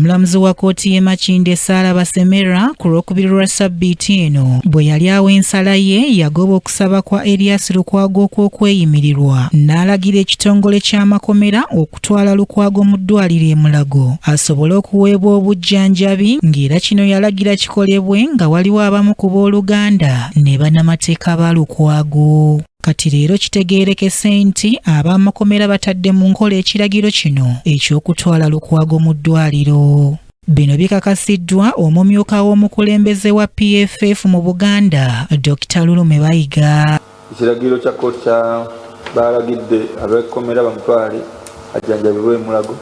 Omulamuzi wa kkooti y'e Makindye, Sarah Basemera, ku Lwokubiri lwa ssabbiiti eno bwe yali awa ensala ye, yagoba okusaba kwa Erias Lukwago okw'okweyimirirwa, n'alagira ekitongole ky'amakomera okutwala Lukwago mu ddwaliro e Mulago asobole okuweebwa obujjanjabi, ng'era kino yalagira kikolebwe nga waliwo abamu ku booluganda ne bannamateeka ba Lukwago. Kati leero kitegeerekese nti ab'amakomera batadde mu nkola ekiragiro kino eky'okutwala Lukwago mu ddwaliro. Bino bikakasiddwa omumyuka w'omukulembeze wa PFF mu Buganda, Dr Lulume Bayiga. Ekiragiro kya kkooti kya balagidde ab'ekkomera bamutwale ajjanjabibwe Emulago.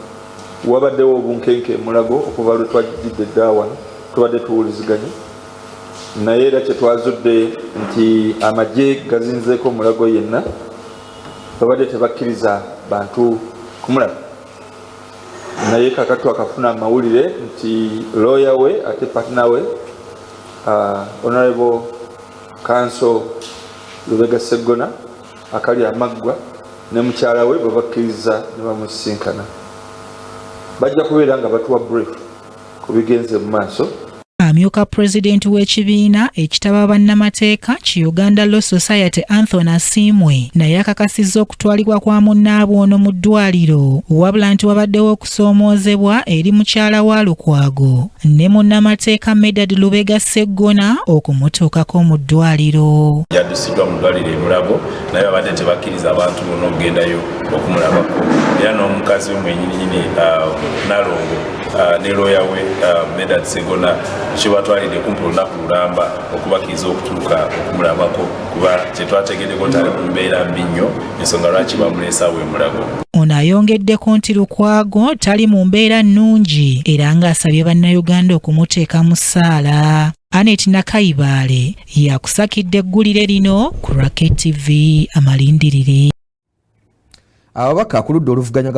Wabaddewo obunkenke Emulago okuva lwe twajjidde dda wano, tubadde tuwuliziganye naye, era kyetwazudde nti amagye gazinzeeko Mulago yenna, babadde tebakkiriza bantu kumulaba. Naye kakati twakafuna amawulire nti looya we ate partner we, Honorable Counsel Lubega Seggona akali amaggwa ne mukyala we babakkiriza ne bamusisinkana. Bajja kubeera nga batuwa brief ku bigenze mu maaso. Amyuka pulezidenti w'ekibiina ekitaba bannamateeka ki Uganda Law Society, Anthony Asiimwe, naye akakasizza okutwalibwa kwa munnaabwe ono mu ddwaliro, wabula nti wabaddewo okusoomoozebwa eri mukyala wa Lukwago ne munnamateeka Medard Lubega Seggona okumutuukako mu ddwaliro. Yaddusiddwa mu ddwaliro e Mulago, naye babadde tebakkiriza abantu bonna okugendayo okumulabako, era n'omukazi we mwenyininyini, Nalongo, ne looya we Medard Segona kibatwalidde kumpi olunaku lulamba okubakkiriza okutuuka okumulabako, kuba kyetwategeddeko nti ali mu mbeera mbi nnyo, ensonga lwaki bamuleesaawo e Mulago. Ono ayongeddeko nti Lukwago tali mu mbeera nnungi era ng'asabye Bannayuganda okumuteeka mu ssaala. Anet Nakayibaale yakusakidde eggulire lino ku Rocket TV Amalindirire. Ababaka ku ludda oluvuganya